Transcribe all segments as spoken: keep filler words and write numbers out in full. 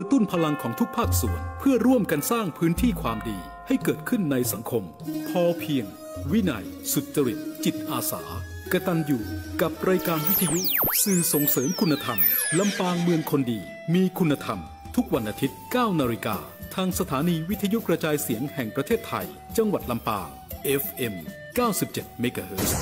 กระตุ้นพลังของทุกภาคส่วนเพื่อร่วมกันสร้างพื้นที่ความดีให้เกิดขึ้นในสังคม พอเพียง วินัย สุจริต จิตอาสา กตัญญู กับรายการวิทยุ สื่อส่งเสริมคุณธรรม ลำปางเมืองคนดี มีคุณธรรม ทุกวันอาทิตย์ เก้านาฬิกา ทางสถานีวิทยุกระจายเสียงแห่งประเทศไทย จังหวัดลำปาง เอฟเอ็ม เก้าสิบเจ็ดเมกะเฮิรตซ์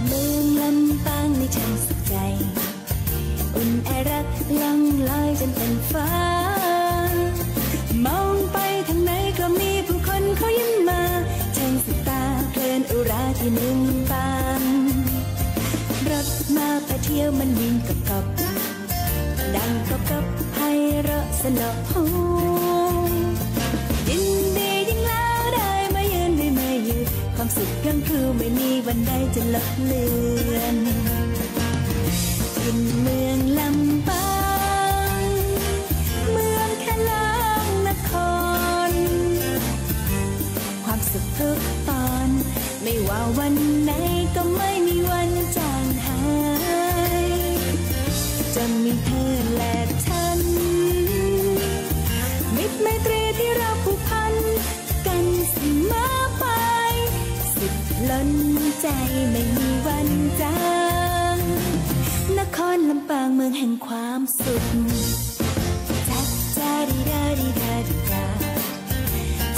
เมืองลำปางนี่ช่างสุขใจ อุ่นไอรักล่องลอยจนเต็มฟ้า มองไปทางไหนก็มีผู้คนเขายิ้มมา ช่างสุขตาเพลินอุราที่เมืองลำปาง รถม้าพาเที่ยวมันวิ่งกอบๆ ดังกอบๆ ไพเราะสนอหู ยินดียิ่งแล้วได้มาเยือนได้มาเยือน ความสุขพรั่งพรูไม่มีวันใดจะลบเลือน ถิ่นเมืองลำปาง เมืองแค่ล้างนคร ความสุขทุกตอน ไม่ว่าวันไหนก็ไม่มีวันจางหาย จะมีเธอและฉัน มิตรไมตรีที่เราผูกพัน กันเสมอไป สุขล้นใจไม่มีวันจาง นครลำปางเมืองแห่งความสุข จัดจาดีดาดีดาดีดา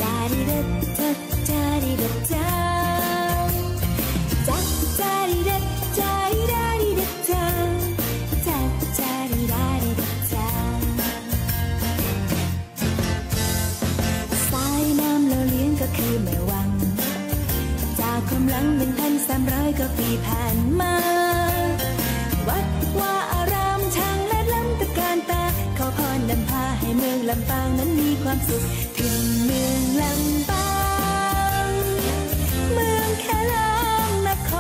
จาดีดาจัดจาดีดาจา จัดจาดีดาจาดีดาดีดาจา จัดจาดีดาดีดาจา สายน้ำหล่อเลี้ยงก็คือแม่วัง จากความหลังหนึ่งพันสามร้อยกว่าปีผ่านมา วัดวาอารามช่างเลิศล้ำตระการตา ขอพรนำพาให้เมืองลำปางนั้นมีความสุข ถิ่นเมืองลำปาง เมืองแค่ล้างนค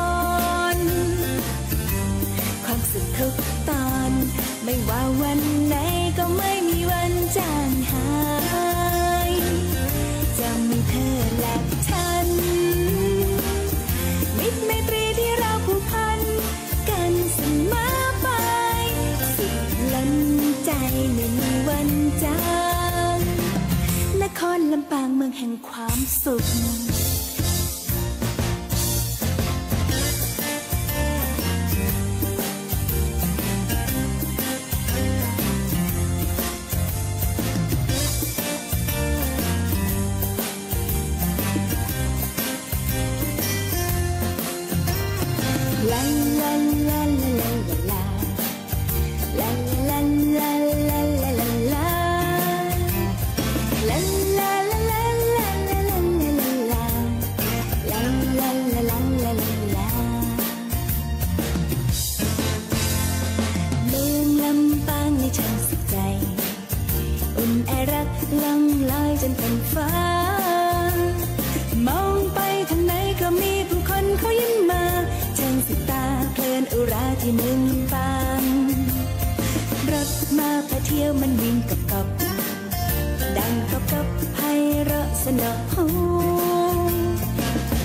ร ความสุขทุกตอน ไม่ว่าวันไหนก็ไม่มีวันจางหาย จะมีเธอและฉัน มิตรไมตรีที่เราผูกพัน กันเสมอไป สุขล้นใจไม่มีวันจาง นครลำปางเมืองแห่งความสุข ลาลาลาลาลาลา ลาลาลาลาลาลาลา ลาลาลาลาลาลาลาลา ลาลาลาลาลาลาลา เมืองลำปางนี่ช่างสุขใจ อุ่นไอรักล่องลอยจนเต็มฟ้า มองไปทางไหนก็มีผู้คนเขายิ้มมา ช่างสุขตาเพลินอุราที่เมืองลำปาง รถม้าพาเที่ยวมันวิ่งกอบๆ ดังกอบๆ ไพเราะสนอหู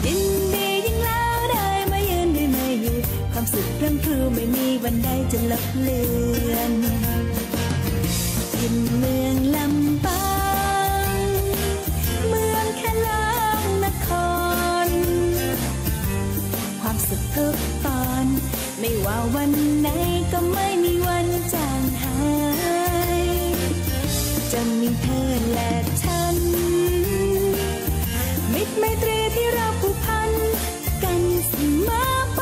ยินดียิ่งแล้วได้มาเยือนได้มาเยือน ความสุขพรั่งพรูไม่มีวันใดจะลบเลือน ถิ่นเมืองลำปาง เมืองแค่ล้างนคร ความสุขทุกตอน ไม่ว่าวันไหนก็ไม่มีวันจางหาย จะมีเธอและฉัน มิตรไมตรีที่เราผูกพัน กันเสมอไป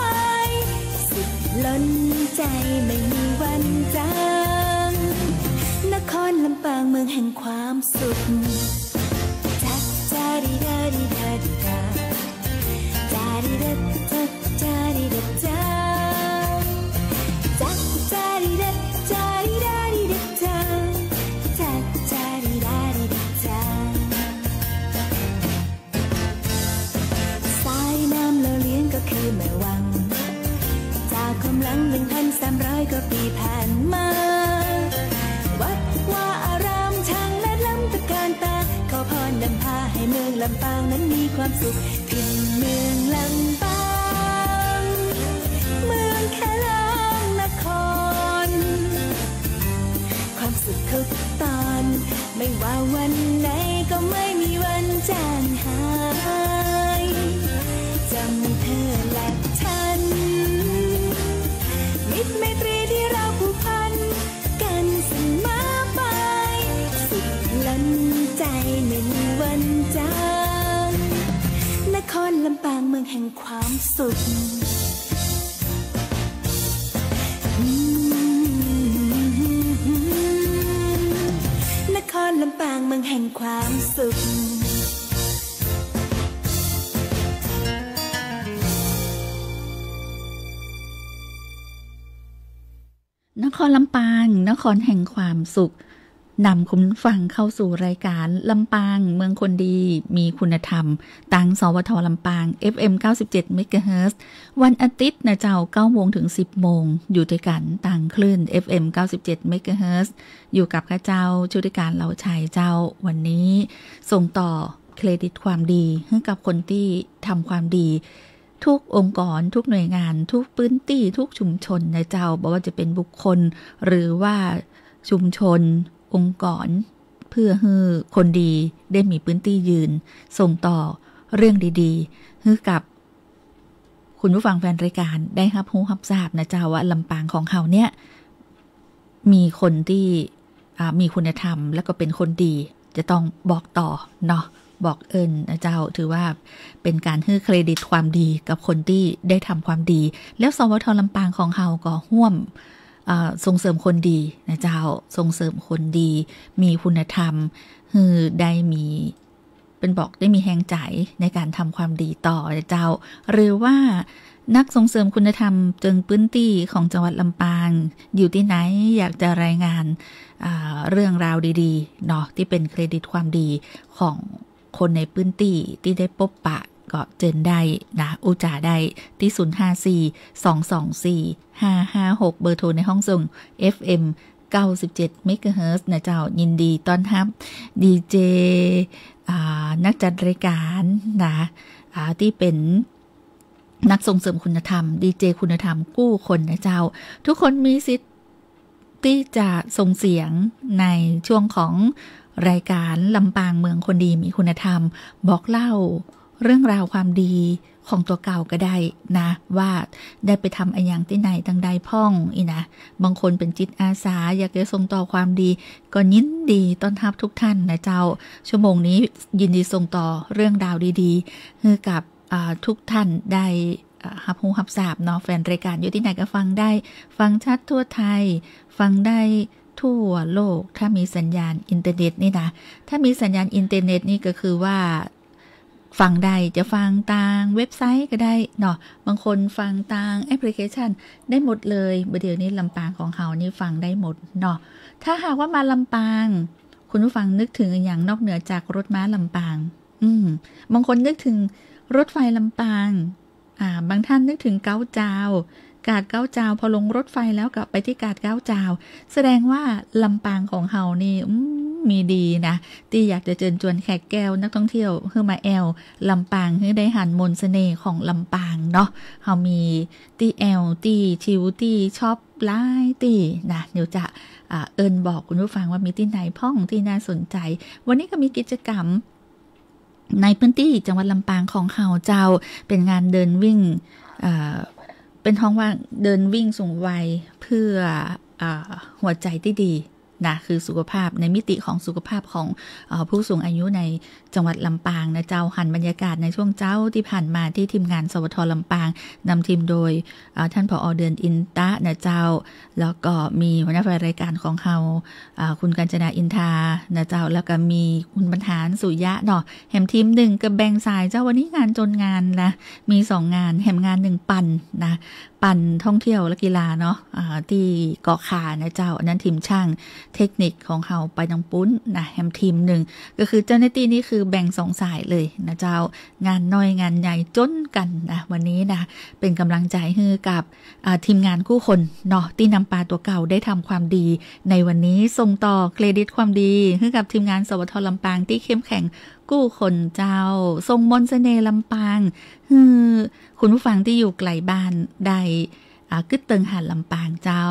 สุขล้นใจไม่มีวันจาง นครลำปางเมืองแห่งความสุข จัดจาดีดาดี ผ่านมา วัดวาอารามทั้งแวดล้อมตระการตา ขอพรนำพาให้เมืองลำปางนั้นมีความสุข ถิ่นเมืองลำปาง เมืองแคะลองนคร ความสุขทุกตอน ไม่ว่าวันไหนก็ไม่มีวันจางหาย จำเธอและฉัน มิตรไมตรีที่เราผูกพัน กันเสมอไป สุขล้นใจไม่มีวันจาง นครลำปางเมืองแห่งความสุข นครลำปางเมืองแห่งความสุข นครลำปาง นครแห่งความสุข นำคุณผู้ฟังเข้าสู่รายการลำปางเมืองคนดี มีคุณธรรม ตาง สวท ลำปาง เอฟเอ็ม เก้าสิบเจ็ด เมกะเฮิรตซ์ วันอาทิตย์นะเจ้า เก้าโมงถึงสิบโมง อยู่ตวยกั๋นตางคลื่น เอฟเอ็ม เก้าสิบเจ็ด เมกะเฮิรตซ์ อยู่กับข้าเจ้า ชุติการ เหล่าชัยเจ้า วันนี้ส่งต่อเครดิตความดีหื้อกับคนตี้ทำความดี ทุกองค์กร ทุกหน่วยงาน ทุกพื้นตี้ ทุกชุมชนนะเจ้า บ่ว่าจะเป๋นบุคคล หรือว่าชุมชน องค์กร เพื่อหื้อคนดีได้มีพื้นตี้ยืน ส่งต่อเรื่องดีๆ หื้อกับคุณผู้ฟังแฟนรายการได้ฮับฮู้ฮับทราบนะเจ้า ว่าลำปางของเฮาเนี่ย มีคนตี้ อ่า มีคุณธรรม แล้วก็เป๋นคนดี จะต้องบอกต่อเนาะ บอกเอิ้นนะเจ้า ถือว่าเป๋นก๋านหื้อเครดิตความดีกับคนตี้ได้ทำความดี แล้ว สวท ลำปางของเฮาก็ฮ่วม เอ่อ ส่งเสริมคนดีนะเจ้า ส่งเสริมคนดี มีคุณธรรม หื้อได้มี เปิ้นบอกได้มีแฮงใจ๋ในก๋านทำความดีต่อนะเจ้า หรือว่านักส่งเสริมคุณธรรมเจิงพื้นตี้ของจังหวัดลำปาง อยู่ตี้ไหน อยากจะรายงาน อ่า เรื่องราวดีๆ เนาะ ตี้เป๋นเครดิตความดีของคนในพื้นตี้ตี้ได้ปบปะ ก็เจิญได้นะ อู้จ๋าได้ตี้ ศูนย์ห้าสี่ สองสองสี่ ห้าห้าหก เบอร์โทรในห้องส่ง เอฟเอ็ม เก้าสิบเจ็ด เมกะเฮิรตซ์ นะเจ้า ยินดีต้อนฮับ ดีเจ อ่า นักจัดรายการนะ อ่า ตี้เป๋นนักส่งเสริมคุณธรรม ดีเจคุณธรรมกู้คนนะเจ้า ทุกคนมีสิทธิ์ตี้จะส่งเสียงในช่วงของรายการลำปางเมืองคนดีมีคุณธรรม บอกเล่าเรื่องราวความดี ของตั๋วเก่าก็ได้นะ ว่าได้ไปทำอะหยังตี้ไหนตังใดพ่องอี้นะ บางคนเป๋นจิตอาสา อยากจะส่งต่อความดี ก็ยินดีต้อนฮับทุกท่านนะเจ้า ชั่วโมงนี้ยินดีส่งต่อเรื่องราวดีๆ หื้อกับ อ่า ทุกท่านได้ อ่า ฮับฮู้ฮับทราบเนาะ แฟนรายการอยู่ตี้ไหนก็ฟังได้ ฟังชัดทั่วไทย ฟังได้ทั่วโลก ถ้ามีสัญญาณอินเทอร์เน็ตนี่นะ ถ้ามีสัญญาณอินเทอร์เน็ตนี่ก็คือว่า ฟังได้ จะฟังตางเว็บไซต์ก็ได้เนาะ บางคนฟังตางแอปพลิเคชัน ได้หมดเลย บ่าเดี่ยวนี้ลำปางของเฮานี่ฟังได้หมดเนาะ ถ้าหากว่ามาลำปาง คุณผู้ฟังนึกถึงอะหยังนอกเหนือจากรถม้าลำปาง อืม บางคนนึกถึงรถไฟลำปาง อ่า บางท่านนึกถึงเก๊าจาว กาดเก๊าจาว พอลงรถไฟแล้วก็ไปตี้กาดเก๊าจาว แสดงว่าลำปางของเฮานี่ อืม มีดีนะ ตี้อยากจะเจิญจวนแขกแก้วนักท่องเที่ยวหื้อมาแอ่วลำปาง หื้อได้หันมนต์เสน่ห์ของลำปางเนาะ เฮามีตี้แอ่ว ตี้ชิล ตี้ช็อปหลายตี้นะ เดี๋ยวจะ อ่า เอิ้นบอกคุณผู้ฟังว่ามีตี้ไหนพ่องตี้น่าสนใจ๋ วันนี้ก็มีกิจกรรม ในพื้นตี้จังหวัดลำปางของเฮาเจ้า เป๋นงานเดินวิ่ง เอ่อ เปิ้นฮ้องว่าเดินวิ่งสูงวัยเพื่อ เอ่อ หัวใจ๋ตี้ดีนะ คือสุขภาพ ในมิติของสุขภาพของ เอ่อ ผู้สูงอายุในจังหวัดลำปางนะเจ้า หันบรรยากาศในช่วงเจ๊าตี้ผ่านมาตี้ทีมงาน สวท ลำปาง นำทีมโดย เอ่อ ท่าน ผอ เดือนอินตะนะเจ้า แล้วก็มีหัวหน้าฝ่ายรายการของเฮา อ่า คุณกัญจนา อินทา นะเจ้า แล้วก็มีคุณบรรหาร สุยะเนาะ แหมทีมหนึ่งก็แบ่งสายเจ้า วันนี้งานจนงานละ มีสองงาน แหมงานหนึ่งปั่นนะ ปั่น อันท่องเที่ยวและกีฬาเนาะ อ่า ตี้เกาะข่านะเจ้า อันนั้นทีมช่างเทคนิคของเฮาไปตังปุ้นนะ แหมทีมนึ่ง ก็คือเจ้าหน้าตี้นี่คือแบ่งสองสายเลยนะเจ้า งานน้อยงานใหญ่จ๋นกั๋นนะ วันนี้นะ เป๋นก๋ำลังใจ๋หื้อกับ อ่า ทีมงานกู้คนเนาะ ตี้นำปาตั๋วเก่าได้ทำความดีในวันนี้ ส่งต่อเครดิตความดีหื้อกับทีมงาน สวท ลำปาง ตี้เข้มแข็งกู้คนเจ้า ส่งมนต์เสน่ห์ลำปาง หื้อคุณผู้ฟังตี้อยู่ไก๋บ้านได้ อ่า กึ๊ดเติงหาลำปางเจ้า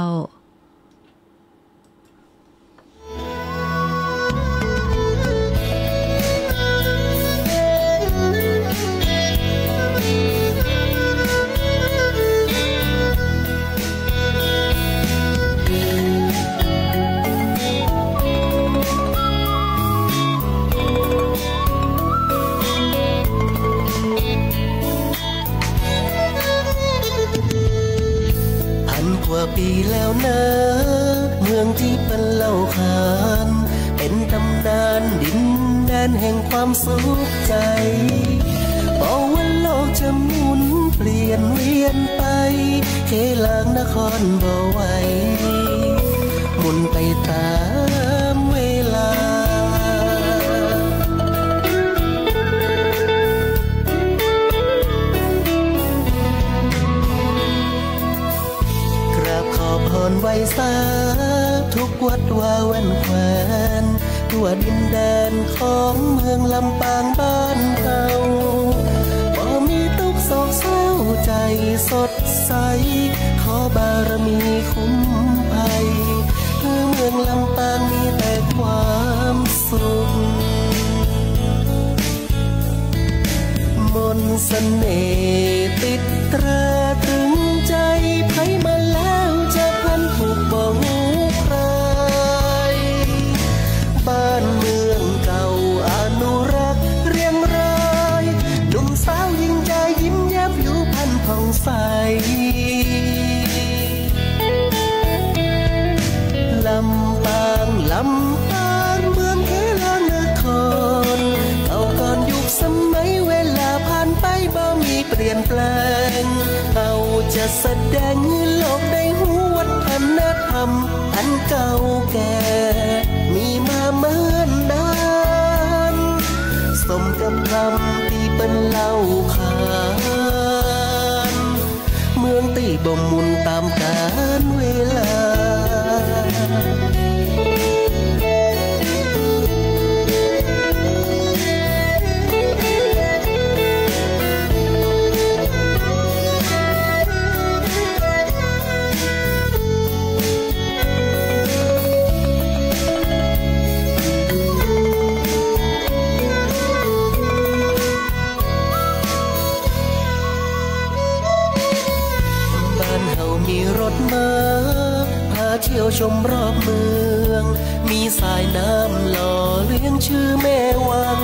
พันกว่าปี๋แล้วเนาะ เมืองตี้เปิ้นเล่าขาน เป๋นต๋ำนานดินแดนแห่งความสุขใจ๋ บ่ว่าโลกจะหมุนเปลี่ยนเวียนไป เคหลางนครบ่ไหว หมุนไปต๋ามเวลา กราบขอพรไหว้สาทุกวัดวาแว่นแควน ทั่วดินแดนของเมืองลำปางบ้านเฮา บ่มีตุ๊กข์โศกเศร้าใจ๋สดใส ขอบารมีคุ้มภัย หื้อเมืองลำปางมีแต่ความสุข มนต์เสน่ห์ติดตราตรึงใจ๋ ใผมาแล้วจะพลันถูกบ่ฮู้ใคร บ้านเมืองเก่าอนุรักษ์เรียงราย หนุ่มสาวหญิงใจ๋ยิ้มแย้มผิวพรรณผ่องใส ลำปาง ลำปาง เมืองเคหลางนคร เก่าก่อนยุคสมัย เวลาผ่านไปบ่มีเปลี่ยนแปลง เฮาจะแสดงหื้อโลกได้ฮู้วัฒนธรรมอันเก่าแก่ มีมาเมินนาน สมกับคำตี้เปิ้นเล่าขาน เมืองตี้บ่หมุนต๋ามกาลเวลา บ้านเฮามีรถม้า พาเที่ยวชมรอบเมือง มีสายน้ำหล่อเลี้ยงชื่อแม่วัง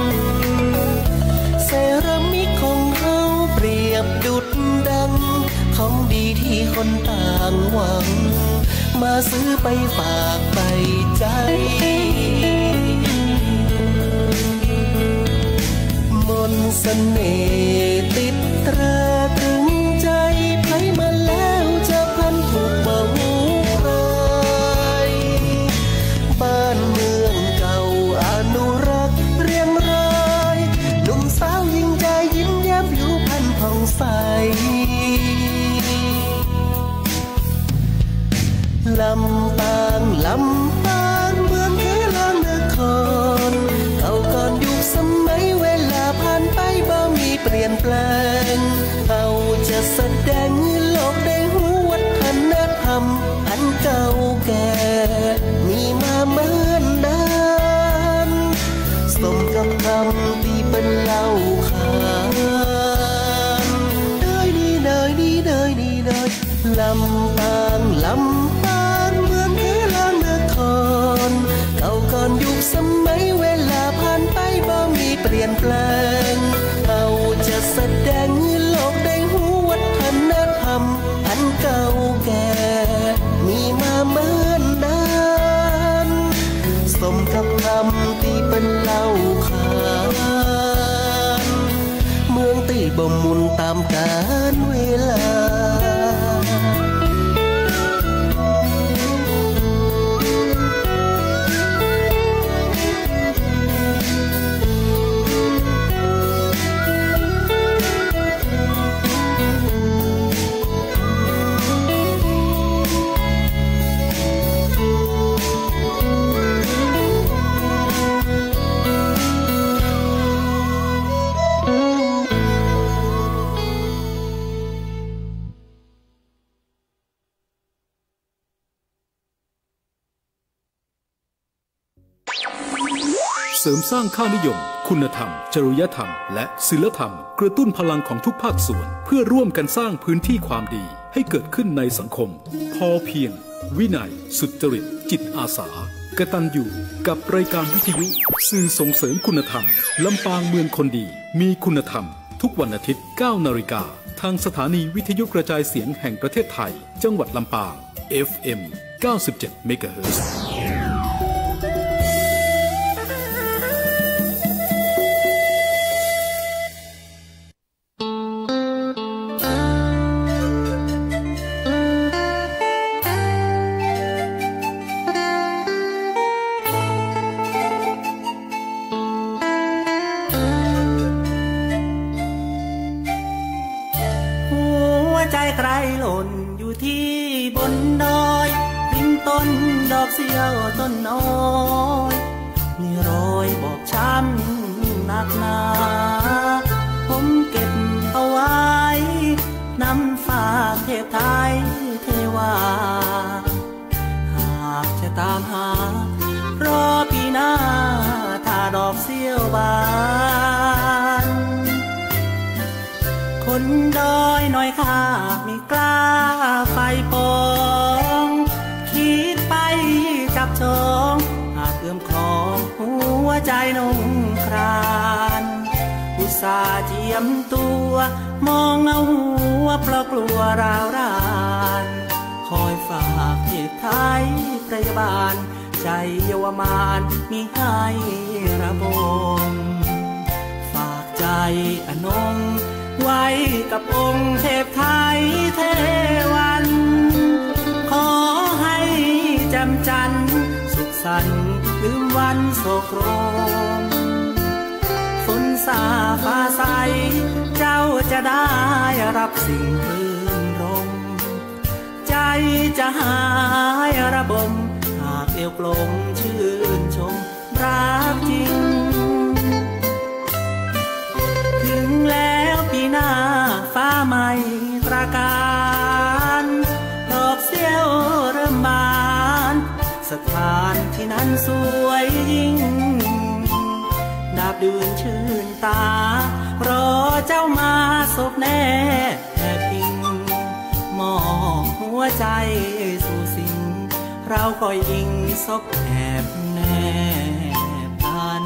เซรามิกของเฮาเปรียบดุจดัง ของดีตี้คนต่างหวัง มาซื้อไปฝากไปใจ๊ มนต์เสน่ห์ติดตราตรึงใจ๋ ใผมาแล้วจะพลันถูกบ่ฮู้ใคร บ้านเมืองเก่าอนุรักษ์เรียงราย หนุ่มสาวหญิงใจ๋ยิ้มแย้มผิวพรรณผ่องใส ลำปาง ลำปาง เมืองเคหลางนคร เก่าก่อนยุคสมัย เวลาผ่านไปบ่มีเปลี่ยนแปลง เฮาจะแสดงหื้อโลกได้ฮู้วัฒนธรรมอันเก่าแก่ มีมาเมินนาน สมกับคำตี้เปิ้นเล่าขาน เดยนี้ เดยนี้ เดยนี้ เดย ลำปาง ลำปาง เมืองเคหลางนคร เก่าก่อนยุคสมัย เวลาผ่านไปบ่มีเปลี่ยนแปลง เฮาจะแสดงหื้อโลกได้ฮู้วัฒนธรรมอันเก่าแก่ มีมาเมินนาน สมกับคำตี้เปิ้นเล่าขาน เมืองตี้บ่หมุนต๋ามกาลเวลา เสริมสร้างค่านิยม คุณธรรม จริยธรรม และศีลธรรม กระตุ้นพลังของทุกภาคส่วน เพื่อร่วมกันสร้างพื้นที่ความดีให้เกิดขึ้นในสังคม พอเพียง วินัย สุจริต จิตอาสา กตัญญู กับรายการวิทยุ สื่อส่งเสริมคุณธรรม ลำปางเมืองคนดี มีคุณธรรม ทุกวันอาทิตย์ เก้านาฬิกา ทางสถานีวิทยุกระจายเสียงแห่งประเทศไทย จังหวัดลำปาง เอฟเอ็ม เก้าสิบเจ็ดเมกะเฮิรตซ์ หัวใจใครหล่นอยู่ที่บนดอย ริมต้นดอกเสี้ยวต้นน้อย มีรอยบอบช้ำหนักหนา ผมเก็บเอาไว้ นำฝากเทพไทยเทวา หากจะตามหา รอปีหน้า ถ้าดอกเสี้ยวบาน คนดอยน้อยข้าไม่กล้าไฟปอง คิดไปจับจอง อาจเอื้อมคลองหัวใจนงคราน อุตส่าห์เจียมตัว มองเอาหัวเพราะกลัวร้าวราน คอยฝากเทพไทยพยาบาล ใจเยาวมารมิให้ระบม ฝากใจอนงไว้กับองค์เทพไทยเทวัน ขอให้แจ่มจันทร์สุขสันต์ลืมวันโศกโครม ฝนซาฟ้าใส เจ้าจะได้รับสิ่งรื่นรม ใจจะหายระบม หากเอวกลมชื่นชมรักจริง ถึงแล้วปีหน้าฟ้าใหม่ตระการ ดอกเสี้ยวเริ่มบาน สถานที่นั้นสวยยิ่ง ดาบดื่นชื่นตา รอเจ้ามาสบแนบ แอบอิง มอบหัวใจสู่สิ่ง เราคอยอิงซบแนบ แนบกัน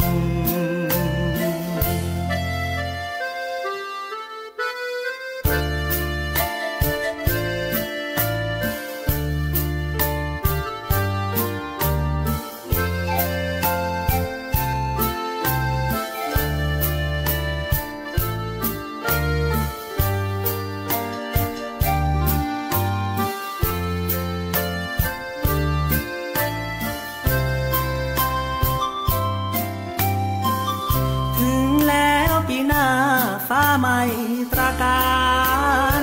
ถึงแล้วปีหน้าฟ้าใหม่ตระการ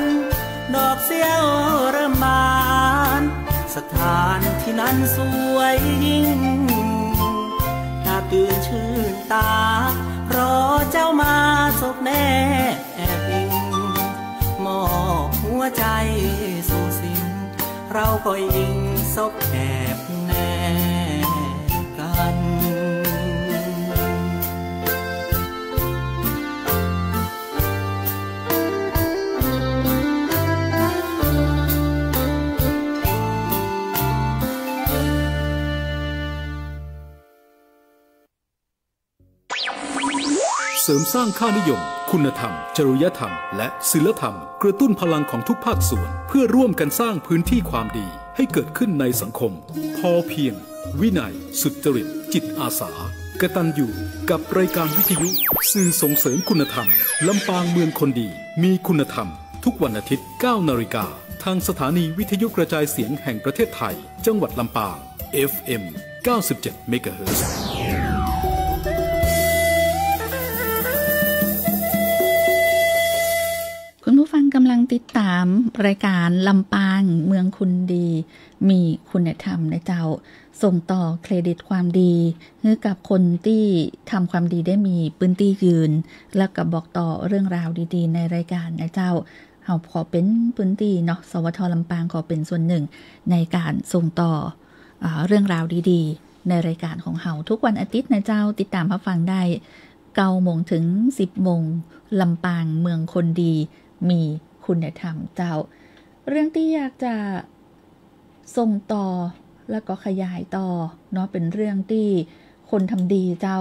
ดอกเสี้ยวเริ่มบาน สถานที่นั้นสวยยิ่ง น่าตื่นชื่นตา รอเจ้ามาสบแนบอิง มอบหัวใจสู่สิ่ง เราคอยอิงซบแนบ แนบกัน เสริมสร้างค่านิยม คุณธรรม จริยธรรม และศีลธรรม กระตุ้นพลังของทุกภาคส่วน เพื่อร่วมกันสร้างพื้นที่ความดีให้เกิดขึ้นในสังคม พอเพียง วินัย สุจริต จิตอาสา กตัญญู กับรายการวิทยุ สื่อส่งเสริมคุณธรรม ลำปางเมืองคนดี มีคุณธรรม ทุกวันอาทิตย์ เก้านาฬิกา ทางสถานีวิทยุกระจายเสียงแห่งประเทศไทย จังหวัดลำปาง เอฟเอ็ม เก้าสิบเจ็ด เมกะเฮิรตซ์ คุณผู้ฟังกำลังติดต๋ามรายก๋านลำปางเมืองคนดี มีคุณธรรมนะเจ้า ส่งต่อเครดิตความดีหื้อกับคนตี้ทำความดีได้มีปื้นตี้ยืน แล้วก็บอกต่อเรื่องราวดีๆ ในรายก๋านนะเจ้า เฮาขอเป๋นปื้นตี้เนาะ สวท ลำปางขอเป๋นส่วนหนึ่งในก๋านส่งต่อ อ่า เรื่องราวดีๆ ในรายก๋านของเฮา ทุกวันอาทิตย์นะเจ้า ติดต๋ามฮับฟังได้ เก้าโมงเถิง สิบโมง ลำปางเมืองคนดี มีคุณธรรมเจ้า เรื่องตี้อยากจะส่งต่อ แล้วก็ขยายต่อเนาะ เป๋นเรื่องตี้คนทำดีเจ้า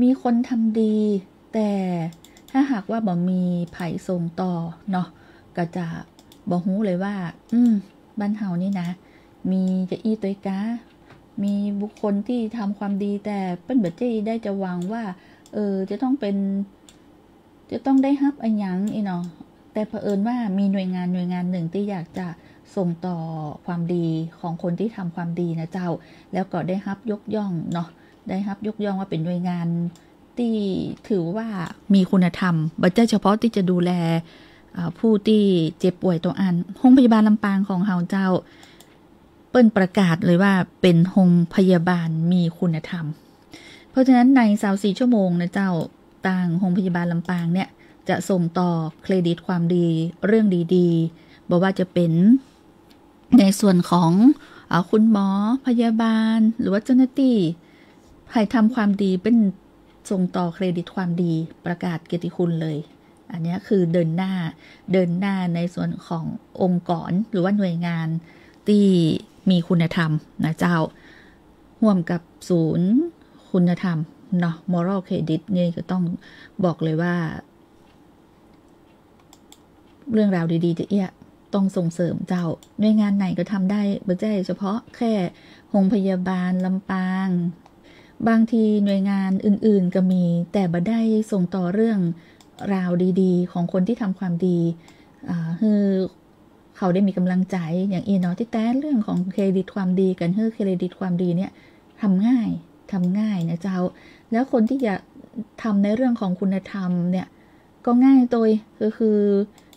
มีคนทำดี แต่ถ้าหากว่าบ่มีใผส่งต่อเนาะ ก็จะบ่ฮู้เลยว่า อืม บ้านเฮานี่นะ มีจาอี้ตวยกา มีบุคคลตี้ทำความดี แต่เปิ้นบ่ใจ้ได้จะหวังว่า เออ จะต้องเป๋น จะต้องได้ฮับอะหยังอี้เนาะ แต่เผอิญว่ามีหน่วยงานหน่วยงานหนึ่งตี้อยากจะส่งต่อความดีของคนตี้ทำความดีนะเจ้า แล้วก็ได้ฮับยกย่องเนาะ ได้ฮับยกย่องว่าเป๋นหน่วยงานตี้ถือว่ามีคุณธรรม บ่ใจ้เฉพาะตี้จะดูแล อ่า ผู้ตี้เจ็บป่วยตวยอั้น โฮงพยาบาลลำปางของเฮาเจ้า เปิ้นประกาศเลยว่าเป๋นโฮงพยาบาลมีคุณธรรม เพราะฉะนั้นในซาวสี่ชั่วโมงนะเจ้า ตางโฮงพยาบาลลำปางเนี่ย จะส่งต่อเครดิตความดี เรื่องดีๆ บ่ว่าจะเป๋นในส่วนของ อ่า คุณหมอ พยาบาล หรือว่าเจ้าหน้าตี้ ใผทำความดีเปิ้นส่งต่อเครดิตความดี ประกาศเกียรติคุณเลย อันเนี้ยคือเดินหน้า เดินหน้าในส่วนขององค์กรหรือว่าหน่วยงานตี้มีคุณธรรมนะเจ้า ฮ่วมกับศูนย์คุณธรรมเนาะ Moral Credit นี่ก็ต้องบอกเลยว่า เรื่องราวดีๆ จะอี้ยะ ต้องส่งเสริมเจ้า หน่วยงานไหนก็ทำได้ บ่ใจ้เฉพาะแค่โฮงพยาบาลลำปาง บางทีหน่วยงานอื่นๆ ก็มี แต่บ่ได้ส่งต่อเรื่องราวดีๆ ของคนตี้ทำความดี อ่า หื้อเขาได้มีก๋ำลังใจ๋ อย่างอี้เนาะ ตี้แต๊เรื่องของเครดิตความดี ก๋านหื้อเครดิตความดีเนี่ย ทำง่าย ทำง่ายนะเจ้า แล้วคนตี้จะทำในเรื่องของคุณธรรมเนี่ย ก็ง่ายตวย ก็คือ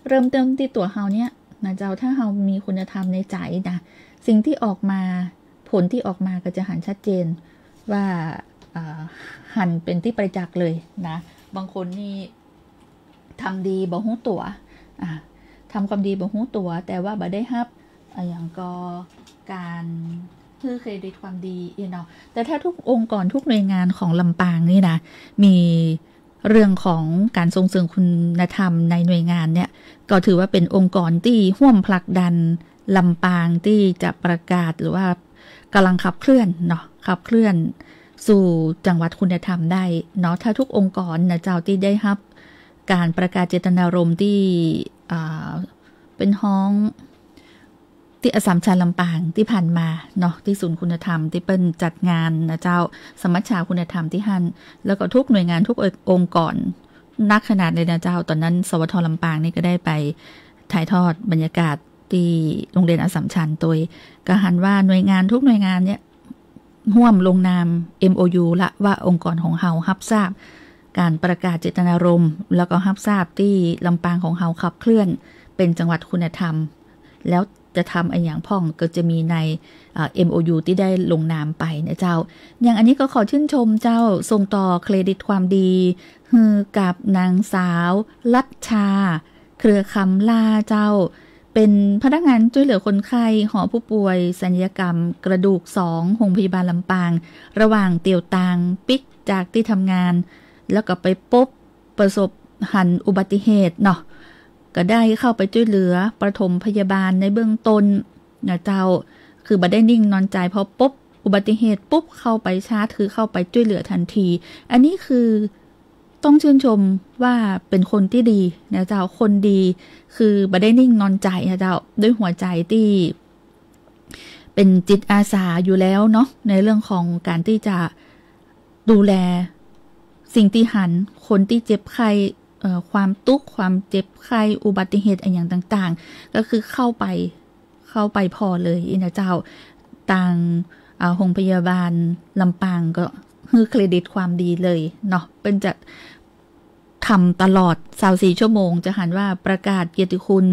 เริ่มต้นตี้ตั๋วเฮาเนี่ยนะเจ้า ถ้าเฮามีคุณธรรมในใจ๋นะ สิ่งตี้ออกมา ผลตี้ออกมาก็จะหันชัดเจนว่า อ่า หันเป๋นตี้ประจักษ์เลยนะ บางคนนี่ทำดีบ่ฮู้ตั๋ว อ่า ทำความดีบ่ฮู้ตั๋ว แต่ว่าบ่ได้ฮับ อะหยังก็ก๋านหื้อเครดิตความดีอี้เนาะ แต่ถ้าทุกองค์กรทุกหน่วยงานของลำปางนี่นะ มีเรื่องของก๋านส่งเสริมคุณธรรมในหน่วยงานเนี่ย ก็ถือว่าเป๋นองค์กรตี้ฮ่วมผลักดันลำปางตี้จะประกาศหรือว่ากำลังขับเคลื่อนเนาะ ขับเคลื่อนสู่จังหวัดคุณธรรมได้เนาะ ถ้าทุกองค์กรนะเจ้า ตี้ได้ฮับก๋านประกาศเจตนารมณ์ตี้ อ่า เป๋นฮ้องตี้อัสสัมชัญลำปางตี้ผ่านมาเนาะ ตี้ศูนย์คุณธรรมตี้เปิ้นจัดงานนะเจ้า สมัชชาคุณธรรมตี้หั้น แล้วก็ทุกหน่วยงานทุกองค์กร นักขนาดเลยนะเจ้า ต๋อนนั้น สวท ลำปางนี่ก็ได้ไปถ่ายทอดบรรยากาศตี้โฮงเฮียนอัสสัมชัญตวย ก็หันว่าหน่วยงานทุกหน่วยงานเนี่ย ฮ่วมลงนาม เอ็มโอยู ละว่าองค์กรของเฮาฮับทราบก๋านประกาศเจตนารมณ์ แล้วก็ฮับทราบตี้ลำปางของเฮาขับเคลื่อนเป๋นจังหวัดคุณธรรม แล้วจะทำอะหยังพ่องก็จะมีใน เอ่อ เอ็มโอยู ตี้ได้ลงนามไปนะเจ้า อย่างอันนี้ก็ขอชื่นชมเจ้า ส่งต่อเครดิตความดี หื้อกับนางสาว รัชชา เครือคำล่าเจ้า เป๋นพนักงานจ้วยเหลือคนไข้หอผู้ป่วยสัลยกรรมกระดูกสอง โฮงพยาบาลลำปาง ระหว่างเตียวตางปิ๊กจากตี้ทำงาน แล้วก็ไปปบประสบหันอุบัติเหตุเนาะ ก็ได้เข้าไปจ้วยเหลือปฐมพยาบาลในเบื้องต้นนะเจ้า คือบ่ได้นิ่งนอนใจ๋ พอปบอุบัติเหตุปุ๊บเข้าไปชาร์จ คือเข้าไปจ้วยเหลือทันที อันนี้คือ ต้องชื่นชมว่าเป๋นคนตี้ดีนะเจ้า คนดี คือบ่ได้นิ่งนอนใจ๋นะเจ้า ด้วยหัวใจ๋ตี้เป๋นจิตอาสาอยู่แล้วเนาะ ในเรื่องของก๋านตี้จะดูแลสิ่งตี้หัน คนตี้เจ็บไข้ เอ่อ ความตุ๊กข์ ความเจ็บไข้ อุบัติเหตุอะหยังต่างๆ ก็คือเข้าไป เข้าไปผ่อเลยอี้นะเจ้า ตาง อ่า โฮงพยาบาลลำปางก็หื้อเครดิตความดีเลยเนาะ เปิ้นจะทำตลอดซาวสี่ชั่วโมง จะหันว่าประกาศเกียรติคุณ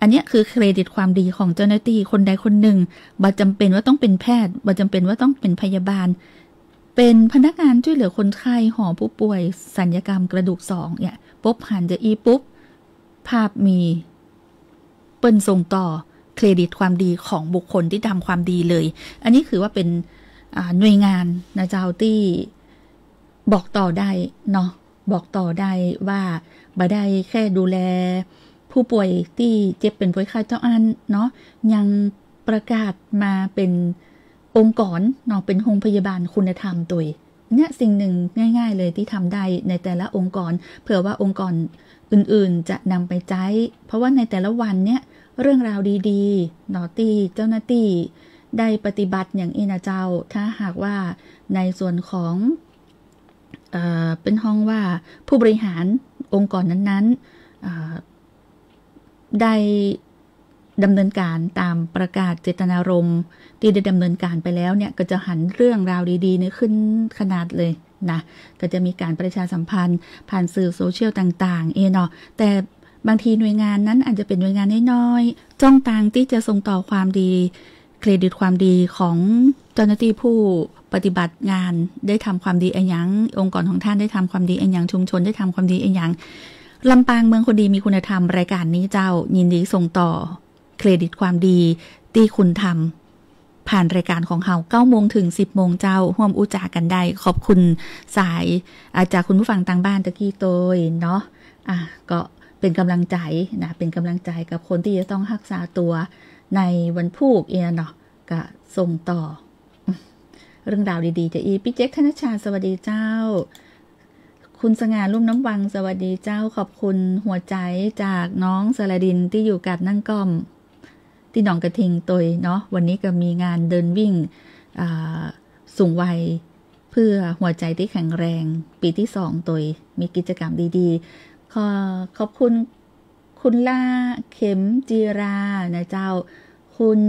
อันเนี้ยคือเครดิตความดีของเจ้าหน้าตี้คนใดคนหนึ่ง บ่จำเป็นว่าต้องเป๋นแพทย์ บ่จำเป็นว่าต้องเป๋นพยาบาล เป๋นพนักงานจ้วยเหลือคนไข้หอผู้ป่วยสัลยกรรมกระดูกสองเนี่ย ปบหันจาอี้ปุ๊บ ภาพมี เปิ้นส่งต่อเครดิตความดีของบุคคลตี้ทำความดีเลย อันนี้คือว่าเป๋น อ่า หน่วยงานนะเจ้า ตี้บอกต่อได้เนาะ บอกต่อได้ว่าบ่ได้แค่ดูแลผู้ป่วยตี้เจ็บเป๋นป่วยไข้เต้าอั้นเนาะ ยังประกาศมาเป๋นองค์กรเนาะ เป๋นโฮงพยาบาลคุณธรรมตวย เนี่ยสิ่งหนึ่งง่ายๆ เลยตี้ทำได้ในแต่ละองค์กร เผื่อว่าองค์กรอื่นๆ จะนำไปใจ๊ เพราะว่าในแต่ละวันเนี่ย เรื่องราวดีๆ เนาะ ตี้เจ้าหน้าตี้ได้ปฏิบัติอย่างอี้นะเจ้า ถ้าหากว่าในส่วนของ เอ่อ เปิ้นฮ้องว่าผู้บริหารองค์กรนั้นๆ เอ่อ ได้ดำเนินการตามประกาศเจตนารมณ์ตี้ได้ดำเนินการไปแล้วเนี่ย ก็จะหันเรื่องราวดีๆ เนี่ยขึ้นขนาดเลยนะ ก็จะมีการประชาสัมพันธ์ผ่านสื่อโซเชียลต่างๆ เอเนาะ แต่บางทีหน่วยงานนั้นอาจจะเป๋นหน่วยงานน้อยๆ จ้องตางตี้จะส่งต่อความดี เครดิตความดีของเจ้าหน้าตี้ผู้ปฏิบัติงานได้ทำความดีอะหยัง องค์กรของท่านได้ทำความดีอะหยัง ชุมชนได้ทำความดีอะหยัง ลำปางเมืองคนดีมีคุณธรรม รายการนี้เจ้า ยินดีส่งต่อเครดิตความดีตี้คุณทำ ผ่านรายการของเฮา เก้าโมงเถิงสิบโมงเจ้า ฮ่วมอู้จ๋ากั๋นได้ ขอบคุณสาย อ่า จากคุณผู้ฟังตางบ้านตะกี้ตวย เนาะ อ่ะ ก็เป๋นก๋ำลังใจ๋นะ เป๋นก๋ำลังใจ๋กับคนตี้จะต้องฮักษาตั๋วในวันพูกเอี้ยเนาะ ก็ส่งต่อ เรื่องราวดีๆ จาอี้ ปี้เจ๊ก ธนชชา สวัสดีเจ้า คุณสง่า ลุ่มน้ำวัง สวัสดีเจ้า ขอบคุณหัวใจ๋จากน้องสระดินตี้อยู่กาดนั่งก้อม ตี้หนองกระทิงตวยเนาะ วันนี้ก็มีงานเดินวิ่ง อ่า สูงวัย เพื่อหัวใจ๋ตี้แข็งแรง ปี๋ตี้สองตวย มีกิจกรรมดีๆ ขอ ขอบคุณ คุณล่า เข็มจีรา นะเจ้า คุณ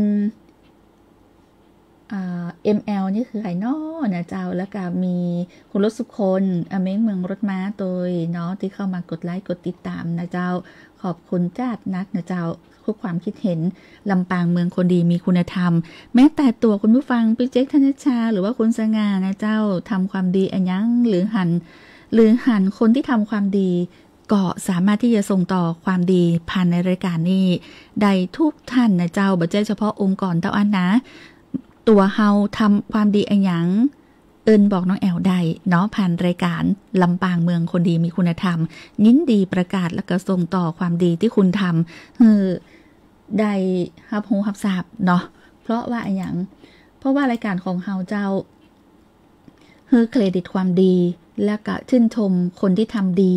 อ่า เอ็มแอล นี่คือใผน้อนะเจ้า แล้วก็มีคุณรถสุคน อาเม้งเมืองรถม้าตวยเนาะ ตี้เข้ามากดไลก์กดติดต๋ามนะเจ้า ขอบคุณจ๊าดนักนะเจ้า ทุกความคิดเห็น ลำปางเมืองคนดีมีคุณธรรม แม้แต่ตั๋วคุณผู้ฟัง ปี้เจ๊ก ธนชชา หรือว่าคุณสง่านะเจ้า ทำความดีอะหยัง หรือหัน หรือหันคนตี้ทำความดี ก็สามารถตี้จะส่งต่อความดีผ่านในรายการนี้ได้ทุกท่านนะเจ้า บ่ใจ้เฉพาะองค์กรเต้าอั้นนะ ตั๋วเฮาทำความดีอะหยัง เอิ้นบอกน้องแอ๋วได้เนาะ ผ่านรายการลำปางเมืองคนดีมีคุณธรรม ยินดีประกาศแล้วก็ส่งต่อความดีตี้คุณทำ หื้อได้ฮับฮู้ฮับซาบเนาะ เพราะว่าอะหยัง เพราะว่ารายการของเฮาเจ้า หื้อเครดิตความดี และก็ชื่นชมคนตี้ทำดี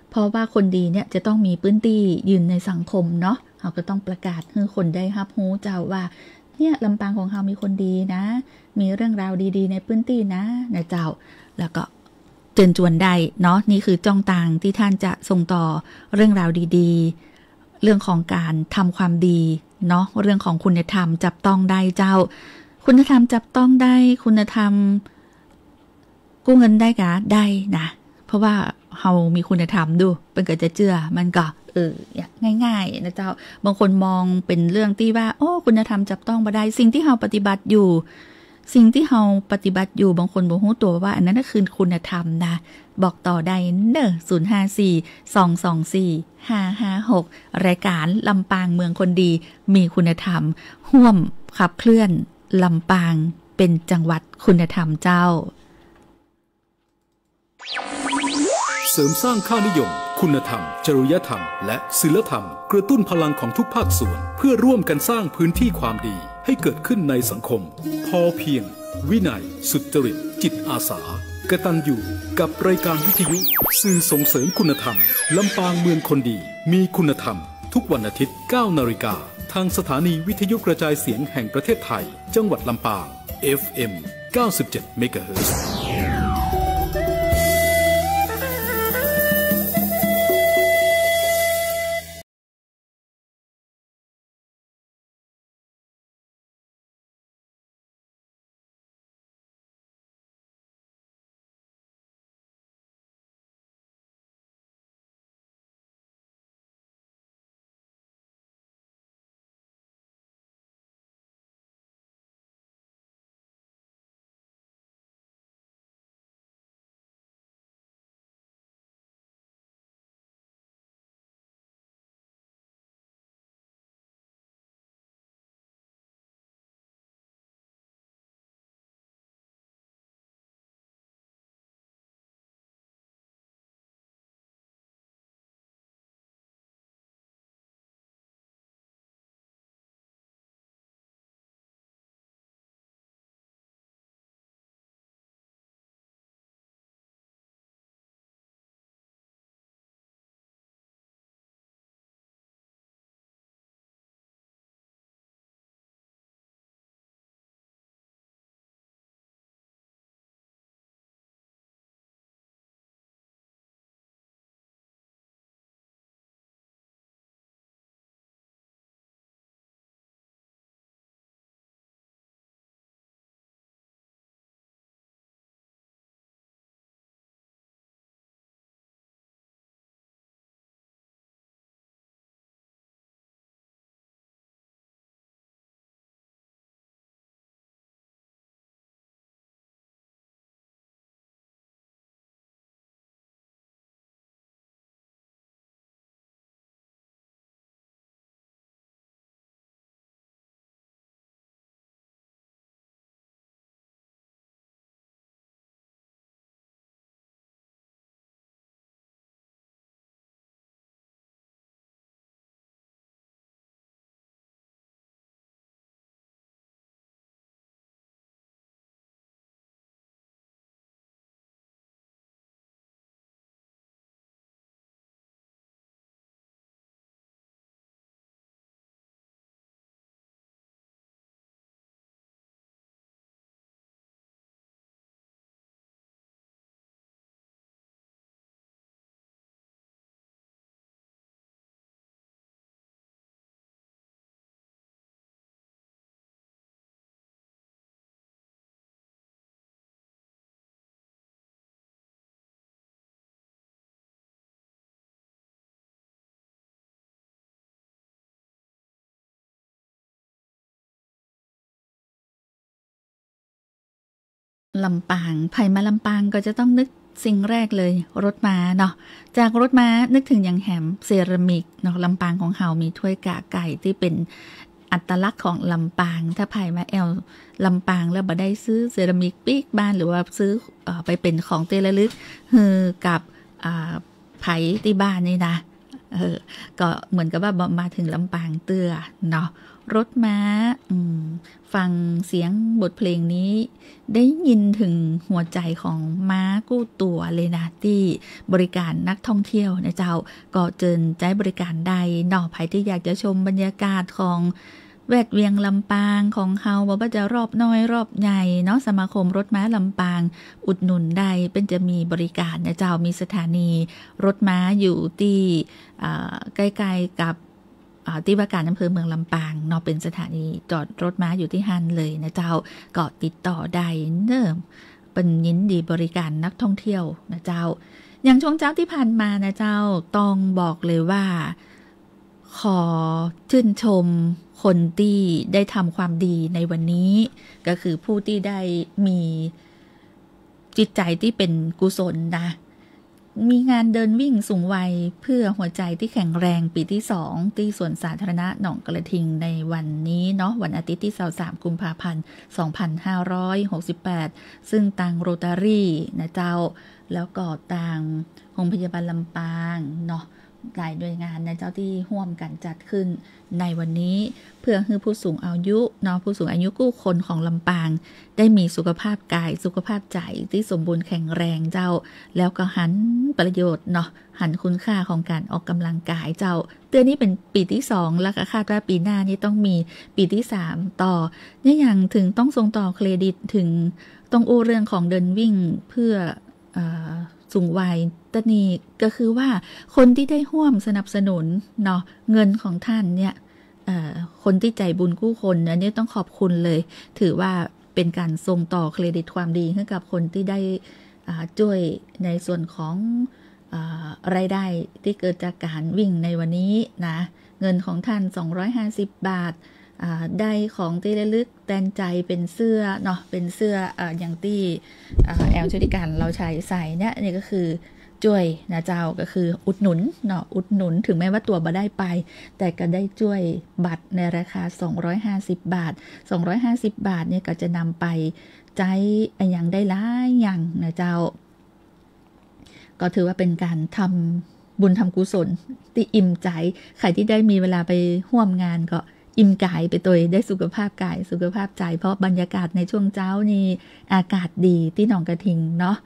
เพราะว่าคนดีเนี่ยจะต้องมีปื้นตี้ยืนในสังคมเนาะ เฮาก็ต้องประกาศหื้อคนได้ฮับฮู้เจ้าว่า เนี่ย ลำปางของเฮามีคนดีนะ มีเรื่องราวดีๆ ในปื้นตี้นะ นะเจ้า แล้วก็เจิญจวนได้เนาะ นี่คือจ้องตางตี้ท่านจะส่งต่อเรื่องราวดีๆ เรื่องของก๋านทำความดีเนาะ เรื่องของคุณธรรมจับต้องได้เจ้า คุณธรรมจับต้องได้ คุณธรรมกู้เงินได้กา ได้นะ เพราะว่าเฮามีคุณธรรมดู เปิ้นก็จะเจื้อ มันก็ เออ อย่างง่ายๆ นะเจ้า บางคนมองเป๋นเรื่องตี้ว่า โอ้ คุณธรรมจับต้องบ่ได้ สิ่งตี้เฮาปฏิบัติอยู่ สิ่งตี้เฮาปฏิบัติอยู่ บางคนบ่ฮู้ตั๋วว่าอันนั้นน่ะคือคุณธรรมนะ บอกต่อได้เน่อ ศูนย์ห้าสี่ สองสองสี่ ห้าห้าหก รายการลำปางเมืองคนดีมีคุณธรรม ฮ่วมขับเคลื่อนลำปางเป๋นจังหวัดคุณธรรมเจ้า เสริมสร้างค่านิยม คุณธรรม จริยธรรม และศีลธรรม กระตุ้นพลังของทุกภาคส่วน เพื่อร่วมกันสร้างพื้นที่ความดีให้เกิดขึ้นในสังคม พอเพียง วินัย สุจริต จิตอาสา กตัญญู กับรายการวิทยุ สื่อส่งเสริมคุณธรรม ลำปางเมืองคนดี มีคุณธรรม ทุกวันอาทิตย์ เก้านาฬิกา ทางสถานีวิทยุกระจายเสียงแห่งประเทศไทย จังหวัดลำปาง เอฟเอ็ม เก้าสิบเจ็ด เมกะเฮิรตซ์ ลำปาง ใผมาลำปางก็จะต้องนึกสิ่งแรกเลย รถม้าเนาะ จากรถม้านึกเถิงหยังแหม เซรามิกเนาะ ลำปางของเฮามีถ้วยก๋าไก่ตี้เป๋นอัตลักษณ์ของลำปาง ถ้าใผมาแอ่วลำปางแล้วบ่ได้ซื้อเซรามิกปิ๊กบ้าน หรือว่าซื้อ เอ่อ ไปเป๋นของตี้ระลึกหื้อกับ อ่า ใผตี้บ้านนี่นะ เออ ก็เหมือนกับว่าบ่มาเถิงลำปางเตื้อเนาะ รถม้า อืม ฟังเสียงบทเพลงนี้ ได้ยินเถิงหัวใจ๋ของม้ากู้ตั๋วเลยนะ ตี้บริการนักท่องเที่ยวนะเจ้า ก็เจิญใจ๊บริการได้เนาะ ใผตี้อยากจะชมบรรยากาศของแวดเวียงลำปางของเฮา บ่ว่าจะรอบน้อยรอบใหญ่เนาะ สมาคมรถม้าลำปางอุดหนุนได้ เปิ้นจะมีบริการนะเจ้า มีสถานีรถม้าอยู่ตี้ อ่า ใก้ๆ กับ อ่า ตี้ว่าการอำเภอเมืองลำปางเนาะ เป๋นสถานีจอดรถม้าอยู่ตี้หั้นเลยนะเจ้า ก็ติดต่อได้เนาะ เปิ้นยินดีบริการนักท่องเที่ยวนะเจ้า อย่างช่วงเจ๊าตี้ผ่านมานะเจ้า ต้องบอกเลยว่า ขอชื่นชมคนตี้ได้ทำความดีในวันนี้ ก็คือผู้ตี้ได้มีจิตใจ๋ตี้เป๋นกุศลนะ มีงานเดินวิ่งสูงวัยเพื่อหัวใจ๋ตี้แข็งแรงปี๋ตี้สอง ตี้สวนสาธารณะหนองกระทิงในวันนี้เนาะ วันอาทิตย์ตี้ซาวสามกุมภาพันธ์สองพันห้าร้อยหกสิบแปด ซึ่งตางโรตารี่นะเจ้า แล้วก็ตางโฮงพยาบาลลำปางเนาะ หลายหน่วยงานนะเจ้าตี้ฮ่วมกั๋นจัดขึ้นในวันนี้ เพื่อหื้อผู้สูงอายุเนาะ ผู้สูงอายุกู้คนของลำปาง ได้มีสุขภาพกายสุขภาพใจ๋ตี้สมบูรณ์แข็งแรงเจ้า แล้วก็หันประโยชน์เนาะ หันคุณค่าของก๋านออกกำลังกายเจ้า เตื้อนี้เป๋นปี๋ตี้สอง แล้วก็คาดว่าปี๋หน้านี่ต้องมีปี๋ตี้สามต่อ เนี่ยอย่างเถิงต้องส่งต่อเครดิตเถิงต้องอู้เรื่องของเดินวิ่งเพื่อ เอ่อ สูงวัย ตะนี้ก็คือว่าคนตี้ได้ฮ่วมสนับสนุนเนาะ เงินของต้านเนี่ย เอ่อ คนตี้ใจ๋บุญกู้คน อันนี้ต้องขอบคุณเลย ถือว่าเป๋นก๋านส่งต่อเครดิตความดีหื้อกับคนตี้ได้ อ่า จ้วยในส่วนของ อ่า รายได้ตี้เกิดจากก๋านวิ่งในวันนี้นะ เงินของต้านสองร้อยห้าสิบบาท อ่า ได้ของตี้ระลึกแตนใจ๋เป๋นเสื้อเนาะ เป๋นเสื้อ อ่า อย่างตี้ อ่า แอลชุติการเราใช้ใส่เนี่ย นี่ก็คือจ้วยนะเจ้า ก็คืออุดหนุนเนาะ อุดหนุน ถึงแม้ว่าตั๋วบ่ได้ไป แต่ก็ได้จ้วยบัตรในราคาสองร้อยห้าสิบบาท สองร้อยห้าสิบบาทเนี่ยก็จะนำไปใจ๊อะหยังได้หลายอย่างนะเจ้า ก็ถือว่าเป๋นก๋านทำบุญทำกุศลตี้อิ่มใจ๋ ใผตี้ได้มีเวลาไปฮ่วมงานก็อิ่มก๋ายไปตวย ได้สุขภาพกายสุขภาพใจ๋ เพราะบรรยากาศในช่วงเจ๊านี่อากาศดีตี้หนองกระทิงเนาะ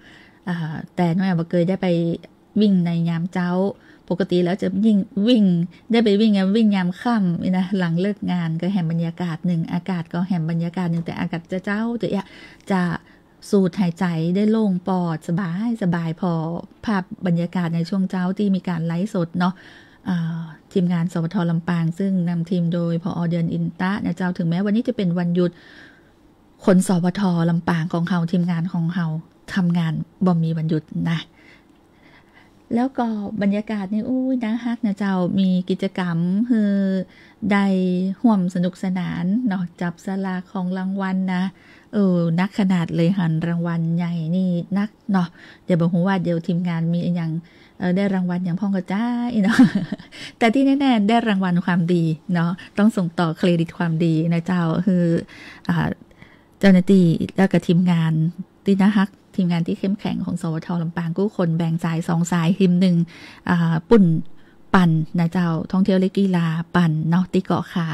อ่า แต่น้องแอลบ่เกยได้ไปวิ่งในยามเจ๊า ปกติแล้วจะยิ่งวิ่ง ได้ไปวิ่งอะ วิ่งยามค่ำนี่นะ หลังเลิกงานก็แหมบรรยากาศนึ่ง อากาศก็แหมบรรยากาศนึ่ง แต่อากาศเจ๊าๆ จะ จะ สูดหายใจ๋ได้โล่งปอดสบายสบาย ผ่อภาพบรรยากาศในช่วงเจ๊าตี้มีก๋านไลฟ์สดเนาะ อ่า ทีมงาน สวท ลำปาง ซึ่งนำทีมโดย ผอ เดือน อินตะ นะเจ้า ถึงแม้วันนี้จะเป๋นวันหยุด คน สวท ลำปางของเฮา ทีมงานของเฮา ทำงานบ่มีวันหยุดนะ แล้วก็บรรยากาศนี่ อู้ย น่าฮักนะเจ้า มีกิจกรรมหื้อได้ฮ่วมสนุกสนานเนาะ จับสลากของรางวัลนะ เออ นักขนาดเลย หันรางวัลใหญ่นี่นักเนาะ เดี๋ยวบ่ฮู้ว่าเดี๋ยวทีมงานมีอะหยัง เอ่อ ได้รางวัลหยังพ่องก็จ้าอี้เนาะ แต่ตี้แน่ๆ ได้รางวัลความดีเนาะ ต้องส่งต่อเครดิตความดีนะเจ้า หื้อ อ่า เจ้าหน้าตี้แล้วก็ทีมงานตี้น่าฮัก ทีมงานตี้เข้มแข็งของ สวท ลำปางกู้คน แบ่งสายสองสาย ทีมนึ่ง อ่า ปุ้นปั่นนะเจ้า ท่องเที่ยวและกีฬาปั่นเนาะ ตี้เกาะคา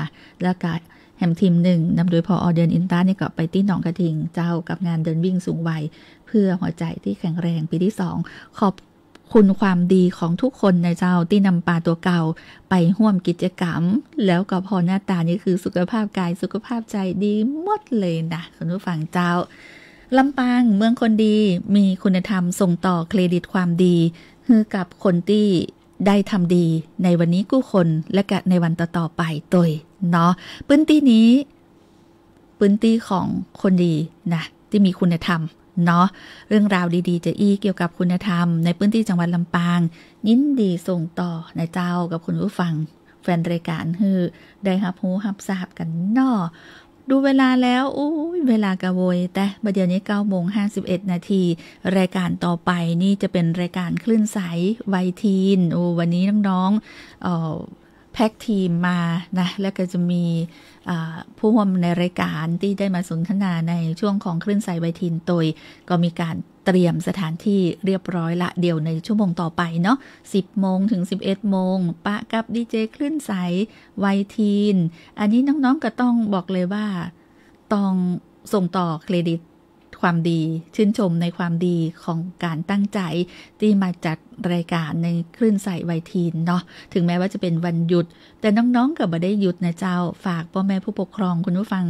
แล้วก็แหมทีมนึ่งนำโดย ผอ เดือน อินตะ นี่ก็ไปตี้หนองกระทิงเจ้า กับงานเดินวิ่งสูงวัยเพื่อหัวใจ๋ตี้แข็งแรงปี๋ตี้สอง ขอบคุณความดีของทุกคนนะเจ้า ตี้นำปาตั๋วเก่าไปฮ่วมกิจกรรม แล้วก็ผ่อหน้าต๋านี่คือสุขภาพกายสุขภาพใจ๋ดีหมดเลยนะ คุณผู้ฟังเจ้า ลำปางเมืองคนดี มีคุณธรรม ส่งต่อเครดิตความดีหื้อกับคนตี้ได้ทำดีในวันนี้กู้คน และก็ในวันต่อๆ ไปตวยเนาะ พื้นตี้นี้ พื้นตี้ของคนดีนะ ตี้มีคุณธรรมเนาะ เรื่องราวดีๆ จะอี้เกี่ยวกับคุณธรรมในพื้นตี้จังหวัดลำปาง ยินดีส่งต่อนะเจ้า กับคุณผู้ฟังแฟนรายก๋านหื้อได้ฮับฮู้ฮับทราบกั๋นเนาะ ดูเวลาแล้ว โอ๊ย เวลากระโวย แต่บ่าเดี่ยวนี้เก้าโมงห้าสิบเอ็ดนาที รายการต่อไปนี่จะเป๋นรายการคลื่นใสวัยทีน โอ้ วันนี้น้องๆ เอ่อ แพ็กทีมมานะ แล้วก็จะมี อ่า ผู้ร่วมในรายการตี้ได้มาสนทนาในช่วงของคลื่นใสวัยทีนตวย ก็มีก๋านเตรียมสถานที่เรียบร้อยละ เดี๋ยวในชั่วโมงต่อไปเนาะ สิบโมงเถิงสิบเอ็ดโมง ปะกับดีเจคลื่นใสวัยทีน อันนี้น้องๆ ก็ต้องบอกเลยว่า ต้องส่งต่อเครดิตความดี ชื่นชมในความดีของก๋านตั้งใจ๋ตี้มาจัดรายการในคลื่นใสวัยทีนเนาะ ถึงแม้ว่าจะเป๋นวันหยุด แต่น้องๆ ก็บ่ได้หยุดนะเจ้า ฝากป้อแม่ผู้ปกครอง คุณผู้ฟัง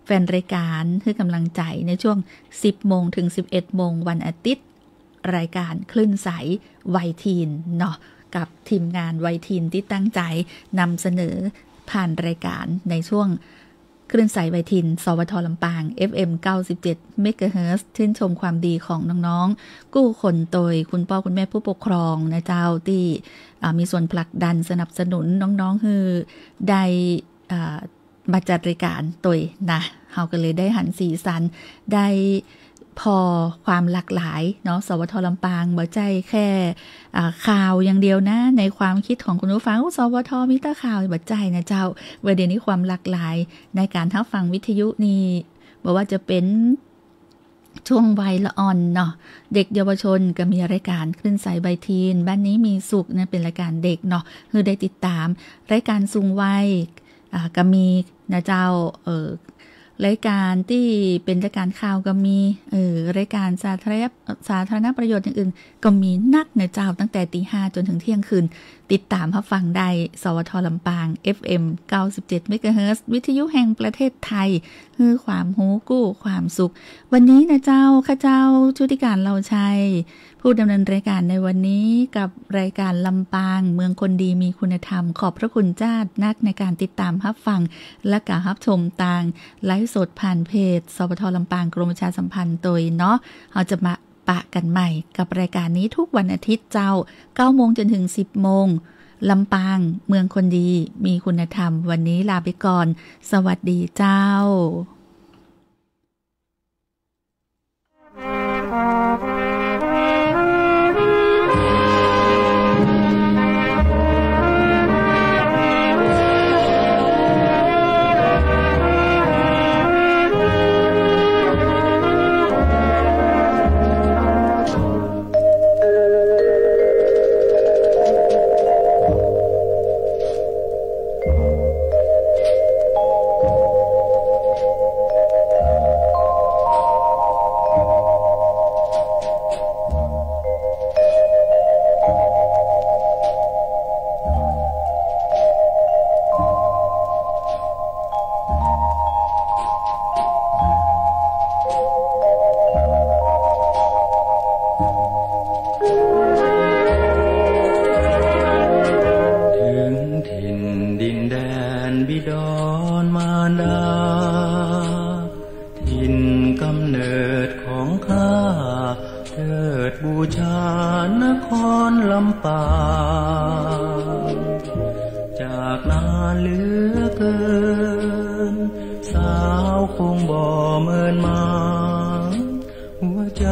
แฟนรายการหื้อก๋ำลังใจ๋ในช่วงสิบโมงเถิงสิบเอ็ดโมงวันอาทิตย์ รายการคลื่นใสวัยทีนเนาะ กับทีมงานวัยทีนตี้ตั้งใจ๋นำเสนอผ่านรายการในช่วงคลื่นใสวัยทีน สวท ลำปาง เอฟเอ็ม เก้าสิบเจ็ด เมกะเฮิรตซ์ ชื่นชมความดีของน้องๆ กู้คนตวย คุณป้อคุณแม่ผู้ปกครองนะเจ้า ตี้ อ่า มีส่วนผลักดันสนับสนุนน้องๆ หื้อได้ อ่า มาจัดรายการตวยนะ เฮาก็เลยได้หันสีสัน ได้ผ่อความหลากหลายเนาะ สวท ลำปาง บ่ใจ้แค่ อ่า ข่าวอย่างเดียวนะ ในความคิดของคุณผู้ฟัง โอ้ สวท มีแต่ข่าว บ่ใจ้นะเจ้า ว่าเดี๋ยวนี้ความหลากหลายในก๋านฮับฟังวิทยุนี่ บ่ว่าจะเป๋น ช่วงวัยละอ่อนเนาะ เด็กเยาวชนก็มีรายการคลื่นใสวัยทีน บ้านนี้มีสุขนะ เป๋นรายการเด็กเนาะ หื้อได้ติดต๋าม รายการสูงวัย อ่า ก็มีนะเจ้า เอ่อ รายการตี้เป๋นรายการข่าวก็มี เอ่อ รายการสาธารณะ สาธารณประโยชน์อย่างอื่น ก็มีนักนะเจ้า ตั้งแต่ตีห้าจ๋นเถิงเที่ยงคืน ติดต๋ามฮับฟังได้ สวท ลำปาง เอฟเอ็ม เก้าสิบเจ็ด เมกะเฮิรตซ์ วิทยุแห่งประเทศไทย หื้อความฮู้กู้ความสุข วันนี้นะเจ้า ข้าเจ้า ชุติการ เลาชัย ผู้ดำเนินรายการในวันนี้ กับรายการลำปาง เมืองคนดีมีคุณธรรม ขอบพระคุณจ้านักในก๋านติดต๋ามฮับฟัง และก็ฮับชมตางไลฟ์สดผ่านเพจ สวท ลำปาง กรมประชาสัมพันธ์ตวยเนาะ เฮาจะมา ปะกั๋นใหม่กับรายการนี้ทุกวันอาทิตย์เจ้า เก้าโมงจ๋นเถิงสิบโมง ลำปาง เมืองคนดี มีคุณธรรม วันนี้ลาไปก่อน สวัสดีเจ้า ถึงถิ่นดินแดนบิดรมารดา ถิ่นกำเนิดของข้า เทิดบูชานครลำปาง จากนานเหลือเกิน สาวคงบ่เมินมา หัวใจ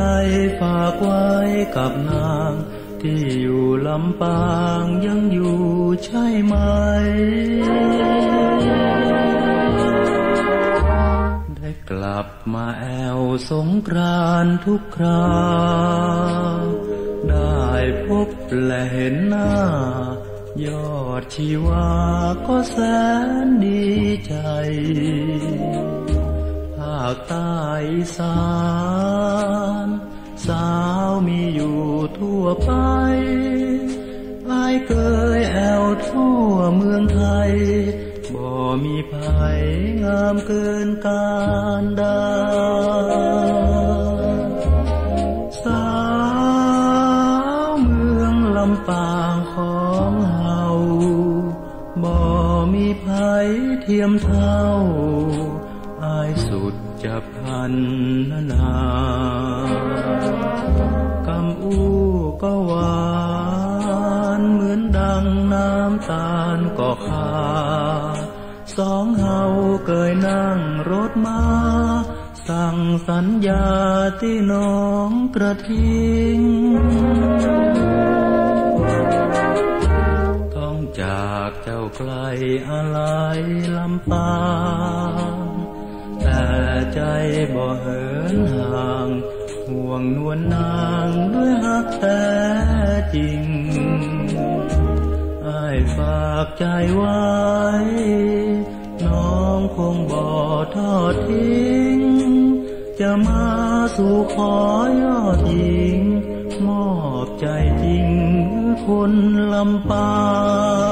ฝากไว้กับนาง ที่อยู่ลำปางยังอยู่ใช่ไหม ได้กลับมาแอ่วสงกรานต์ทุกครา ได้พบและเห็นหน้า ยอดชีวาก็แสนดีใจ ภาคใต้อีสาน สาวมีอยู่ทั่วไป อ้ายเกยแอ่วทั่วเมืองไทย บ่มีใผงามเกินการดา สาวเมืองลำปางของเฮา บ่มีใผเทียมเท่า อ้ายสุดจะพรรณนา กำอู้ก็หวาน เหมือนดังน้ำตาลก็คา ส สองเฮาเกยนั่งรถมา สั่งสัญญาตี้หนองกระทิง ต้องจากเจ้าไกลอาลัยลำปาง แต่ใจ๋บ่เหินห่าง ห่วงนวลนางด้วยฮักแต๊จริง อ้ายฝากใจ๋ไว้ น้องคงบ่ทอดทิ้ง จะมาสู่ขอยอดหญิง มอบใจ๋จริงคนลำปาง